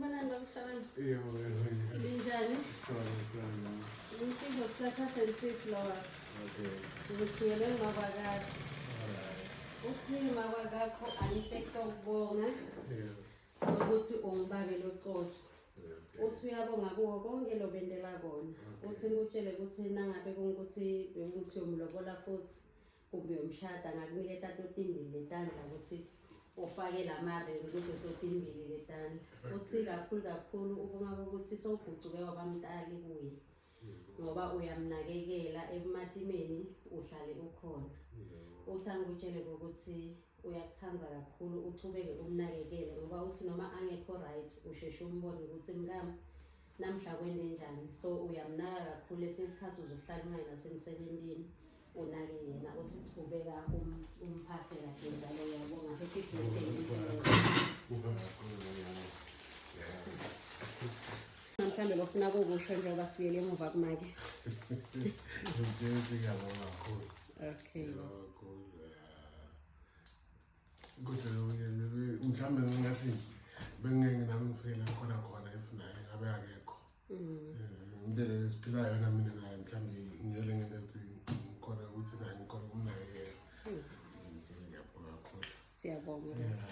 Sanibonani babuhlabani. Yebo, yebo. Ninjani? Sikhona, sikhona. Umkhizo Splatter Centric lowa. Okay. Ngithunyelwe ngmakwakakho. Alright. Uthi makwakakho angitekto ukubonga Yebo. ukuthi ungibabe locotho. Okay. Uthi uyabonga kuwo konke lobendela kona. Uthi ngikutshele ukuthi nangabe kungukuthi bekuthi uyomlobola futhi kumbe uyomshada ngakuniketa totimbili letandla ukuthi ufake la maringi kuzo totimbili letandla. Uthi kakhulu kakhulu ubonga ukuthi sowugucuke wabamntali kuye. Ngoba uyamnakekela ebumatimeni uhlale ukhona. Uthi angikutshele ukuthi uyakuthanda kakhulu, uchubeke umnakekele ngoba uthi noma angekho right usheshe umbone ukuthi mkami namhla kwende njani, so uyamnaka kakhulu. Esinye isikhathi uzohlala ungayi nasemsebentini unake yena. Uthi chubeka umphathe kahle njalo. Uyabonga, happy birthday. Kakhulu, yebo. Yeah. Mhlawumbe lofuna kukusho njengoba sibuyele emuva kumake. Ngitshela ngiyabonga kakhulu. Ngiyabonga kakhulu. Kodwa mhlawumbe ngingathi bengeke nami ngifike la khona khona if naye ngabe akekho. Indlela esiphilayo yona mina naye, mhlawumbe ngiyele ngento ukuthi ngikhona ukuthi naye ngikhona ukumnakekela. Ngitshela ngiyabonga kakhulu. Siyabonga. Yeah.